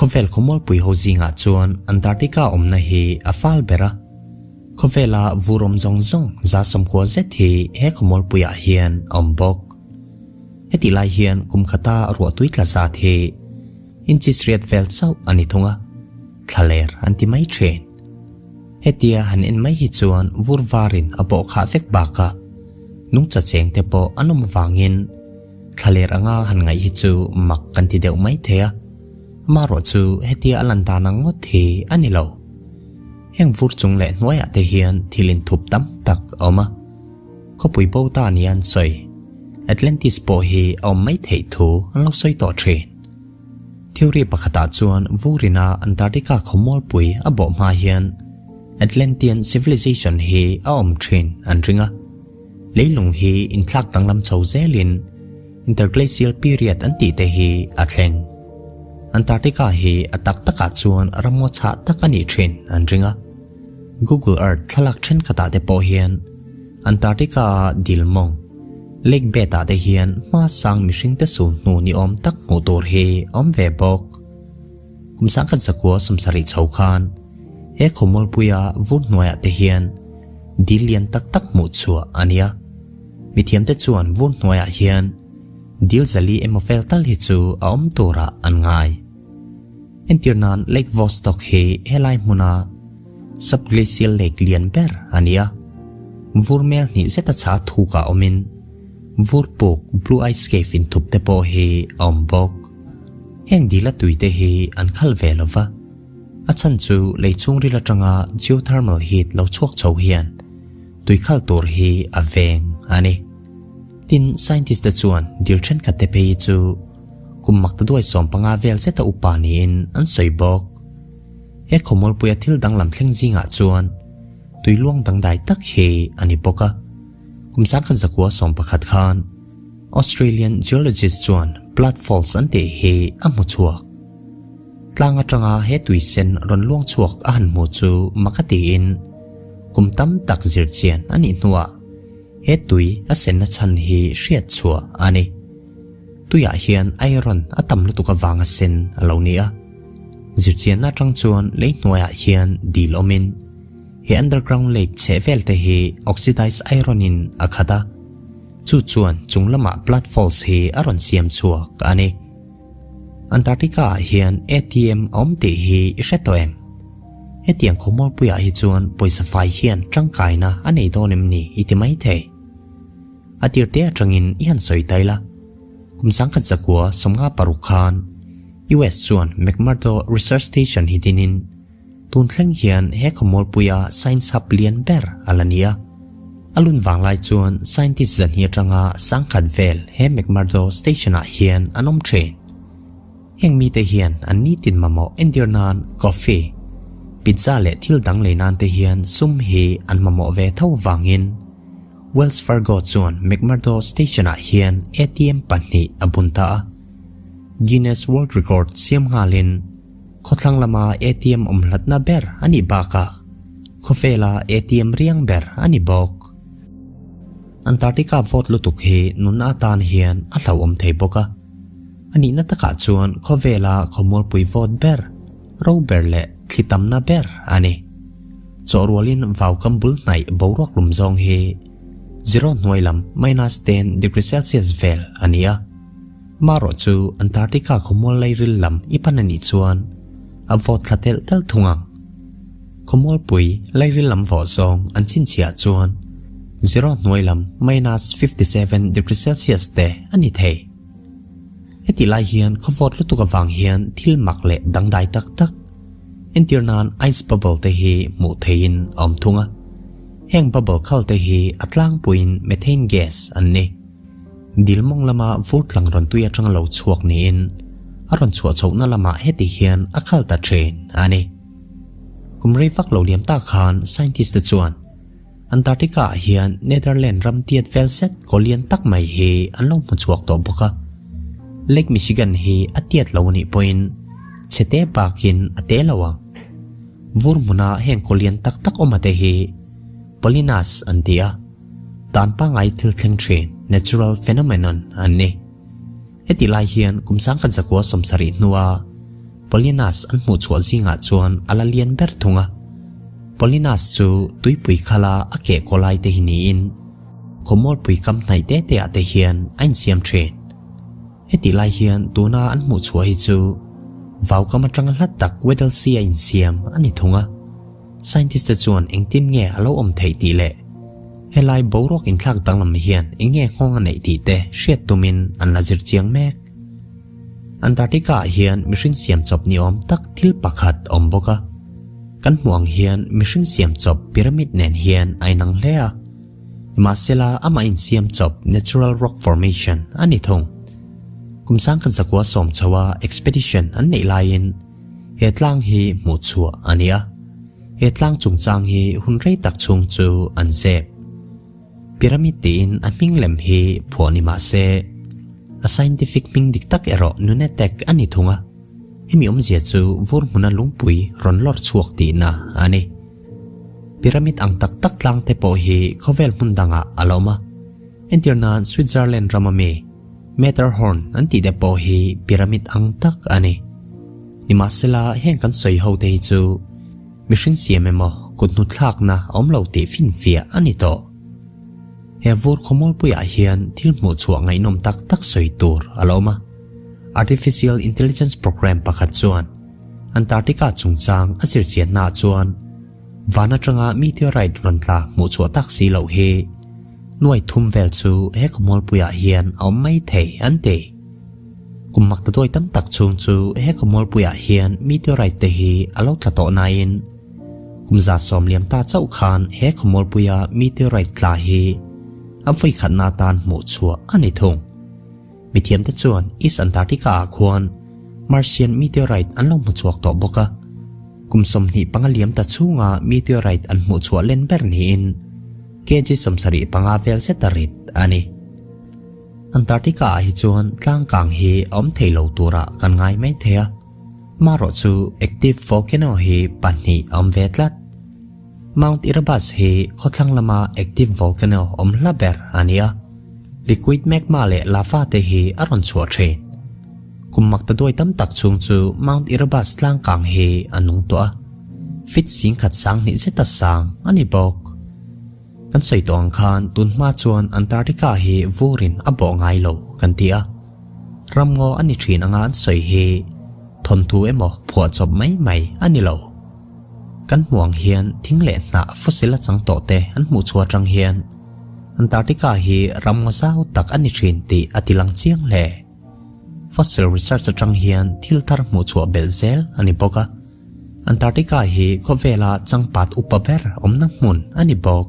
Khawvel khawmualpui ho zingah chuan Antarctica awmna hi a fal ber a. Khawvela vur awm zawng zawng 90% zet hi he khawmualpuiah hian a awm bawk. Hetih lai hian kum khata ruahtui tla zat hi inches riat vel chauh a ni thung a, thlaler an ti mai thin. Hetia han en mai hi chuan vur varin a bawh khah vek bakah nungcha cheng te pawh an awm avangin thlaler anga han ngaih hi chu mak kan ti deuh mai thei a, amaherawh chu hetia a lan dan ang ngawt hi a ni lo. Heng vur chung leh hnuaiah te hian thil inthup tam tak a awm a, khawpui bo ta nia an sawi. Atlantis pawh hi a awm mai theih thu an lo sawi tawh thin. Theory pakhatah chuan vurina Antarctica khawmualpui a bawh hma hian Atlantean civilization hi a awm thin an ring a. Leilung hi inthlak danglam chho zelin interglacial period an tih te hi a thleng. Antarctica hi a tak takah chuan ramngaw chhah tak a nih thin an ring a. Google Earth thlalak thenkhatah te pawh hian Antarctica-a dil mawng, lake bed-ah te hian hma sang mihringte sul hnu ni awm tak hmuh tur hi a awm ve bawk. Kum sangkhat zakua 70 chho khan he khawmualpuia vur hnuaiah te hian dil lian tak tak hmuh chhuah a ni a. Mithiamte chuan vur hnuaiah hian dil 400 emaw fel tal hi chu a awm turah an ngai. Entir nan Lake Vostok hi helai hmuna subglacial lake lian ber a ni a. Vur mel hnih zeta chha thukah awmin vur puk Blue Ice Cave inthup te pawh hi a awm bawk. Heng dila tui te hi an khal ve lo va, a chhan chu lei chhungril atanga geothermal heat lo chhuak chho hian tui khal tur hi a veng a ni. Tin, scientist te chuan dil thenkhat te phei hi chu kum mak ta duai 15 vel zeta upa niin an sawi bawk. He khawmualpuia thil danglam thleng zingah chuan tui luang dangdai tak hi a ni bawk a. Kum 1911 khan Australian geologist chuan Blood Falls an tih hi a hmu chhuak. Tlang atanga he tui sen rawn luang chhuak a han hmu chu mak a tiin kum tam tak zir chian a nih hnuah he tui a senna chhan hi hriat chhuah a ni. Tuiah hian iron a tam lutuk avanga sen a lo ni a. Zirchianna atang chuan lei hnuaiah hian dil awmin he underground lake chheh vel te hi oxidized iron in a khat a. Chu chuan chung lamah Blood Falls hi a rawn siam chhuak a ni. Antarctica ah hian ATM a awm tih hi i hre tawh em? Hetiang khawmualpuiah hi chuan pawisa fai hian tangkaina a nei dawn em ni i ti mai thei. A tir te atangin i han sawi tai la. Kum 1956 khan US chuan McMurdo Research Station hi dinin tun thleng hian he khawmualpuia science hub lian ber a la ni a. A lun vang lai chuan scientist zan hi atanga 1000 vel he McMurdo Station ah hian an awm thin. Heng mite hian an nitin mamawh entir nan coffee, pizza leh thil dang lei nan te hian sum hi an mamawh ve tho vangin Wells Fargo chuan McMurdo Station ah hian ATM pahnih a bun ta a. Guinness World Record siam nghalin khawthlang lama ATM awm hlatna ber a nih bakah khawvela ATM riang ber a ni bawk. Antarctica vawt lutuk hi nunna atan hian a hlauhawm thei bawk a. A nihna takah chuan khawvela khawmualpui vawt ber, ro ber leh thli tamna ber a ni. Chawhrualin vaukam bul hnaih boruak lum zawng hi zero hnuai lam minus 10 degree Celsius vel a ni a. Marawh chu Antarctica khawmual lairil lam i pan a nih chuan a vawt thla telh telh thung ang. Khawmualpui lairil lam vawh zawng an chhinchhiah chuan zero hnuai lam minus 57 degree Celsius te a ni thei. Hetih lai hian khawvawt lutuk avang hian thil mak leh dangdai tak tak entir nan ice bubble te hi hmuh theihin a awm thung a. Heng bubble khal te hi a tlangpuiin methane gas an ni. Dil mawng lama vur tlang rawn tui atanga lo chhuak niin a rawn chhuah chhohna lamah heti hian a khal ta thin a ni. Kum rei vak lo liam tak khan scientist te chuan Antarctica ah hian Netherland ram tiat vel zet kaw lian tak mai hi an lo hmu chhuak tawh bawk a. Lake Michigan hi a tiat lo anih pawhin chhe te bakin a te lo ang. Vur hmuna heng kaw lian tak tak awm ate hi Polynas an ti a, dan pangngai thil thleng thin natural phenomenon an ni. Heti lai hian kum 1970 hnua. Polynyas an hmuh chhuah zingah chuan a la lian ber thung a. Polynyas chu tuipui khala a keh kaw lai te hi niin khawmualpui kam hnaih te te ah te hian a insiam thin. Hetih lai hian tuna an hmuh chhuah hi chu vaukam atanga hlat tak Weddell Sea a insiam a ni thung a. Scientist te chuan engtin nge a lo awm theih tih leh helai boruak inthlak danglam hian eng nge nghawng a neih tih te hriat tumin an la zir chiang mek. Antarctica ah hian mihring siam chawp ni awm tak thil pakhat a awm bawk a. Kan hmuh ang hian mihring siam chawp pyramid nen hian a inang hle a. Nimahsela amah insiam chawp natural rock formation a ni thung. Kum sangkhat zakua sawm chho a expedition an neih laiin he tlang hi hmuh chhuah a ni a. He tlang chungchang hi hun rei tak chhung chu an zep. Pyramid tiin a hming lem hi phuah ni mah se, a scientific hming dik tak erawh Nunatak a ni thung a. Hemi awmzia chu vur hmuna lungpui rawn lawr chhuak tihna a ni. Pyramid ang tak tak tlang te pawh hi khawvel hmun dangah a la awm a. Entir nan Switzerland rama mi Matterhorn an tih te pawh hi pyramid ang tak a ni. Nimahsela heng kan sawi ho te hi chu Mihring siam emaw kut hnuthlakna a awm lo tih finfiah a ni tawh. He vur khawmualpuiah hian thil hmuh chhuah ngaihnawm tak tak sawi tur a la awm a. Artificial Intelligence program pakhat chuan Antarctica chungchang a zirchiannaah chuan van atanga meteorite rawn tla hmuh chhuah tak si loh hi nuai thum vel chu he khawmualpuiah hian a awm mai thei an ti. Kum mak ta dawi tam tak chhung chu he khawmualpuiah hian meteorite te hi a lo tla tawh nain kum 140 ta chauh khan he khawmualpuia meteorite tla hi a vawi khatna atan hmuh chhuah a ni thung. Mithiamte chuan East Antarctica ah khuan Martian meteorite an lo hmu chhuak tawh bawk a, kum 25 liam ta chhunga meteorite an hmuh chhuah len ber niin kg 75 vel zeta rit a ni. Antarctica ah hi chuan tlang kang hi a awm thei lo turah kan ngai mai thei a, marawh chu active volcano hi pahnih a awm ve tlat. Mount Erebus hi khawthlang lama active volcano awm hla ber a ni a, liquid magma leh lava te hi a rawn chhuah thin. Kum mak ta duai tam tak chhung chu Mount Erebus tlang kang hi a nung tawh a, feet 10,000 sangni zeta sang a ni bawk. Kan sawi tawh ang khan tun hma chuan Antarctica hi vurin a bawh ngai lo kan ti a. Ramngaw a ni thin anga an sawi hi thawnthu emaw phuahchawp mai mai a ni lo. Kan hmuh ang hian thing leh hnah fossil a chang tawh te an hmuh chhuah atang hian Antarctica hi ramngaw zau tak a ni thin tih a tilang chiang hle. Fossil research atang hian thil thar hmuh chhuah belh zel a ni bawk a. Antarctica hi khawvela changpat upa ber awmna hmun a ni bawk.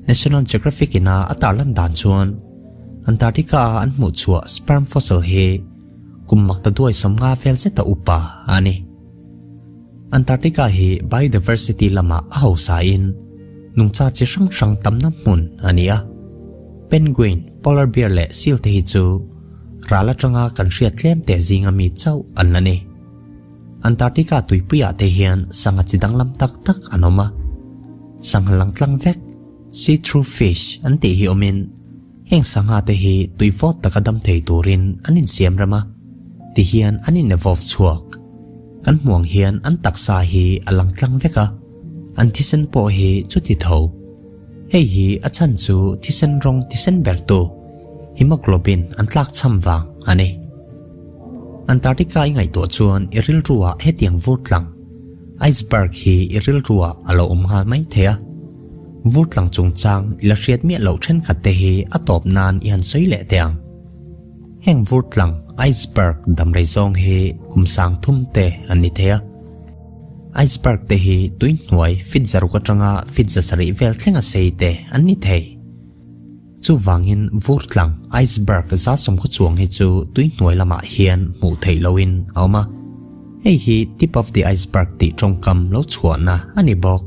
National Geographic ina a tarlan dan chuan Antarctica-a an hmuh chhuah sperm fossil hi kum mak ta duai 50 vel zeta upa a ni. Antarctica hi biodiversity lamah a hausain nungcha chi hrang hrang tamna hmun a ni a. Penguin, polar bear leh seal te hi chu ral atanga kan hriat tlem te zinga mi chauh an la ni. Antarctica tuipuiah te hian sangha chi danglam tak tak an awm a. Sangha lang tlang vek, see-through fish, an tih hi awmin heng sangha te hi tui vawt taka dam thei turin an insiam rem a, tihian an in-evolve chhuak. Kan hmuh ang hian an taksa hi a lang tlang vek a, an thisen pawh hi chuti tho. Hei hi a chhan chu thisen rawng thisen bertu hemoglobin an tlakchham vang a ni. Antarctica i ngaihtuah chuan i rilruah hetiang vur tlang, iceberg, hi i rilruah a lo awm nghal mai thei a. Vur tlang chungchang i la hriat miah loh thenkhat te hi a tawp nan i han sawi leh teh ang. Heng vur tlang, iceberg, damrei zawng hi kum 3000 te an ni thei a. Iceberg te hi tui hnuai feet 600 atanga feet 700 vel thlenga sei te an ni thei. Chuvangin vur tlang, iceberg, 110 chuang hi chu tui hnuai lamah hian hmuh theih lohin a awm a. Hei hi tip of the iceberg tih tawngkam lo chhuahna a ni bawk.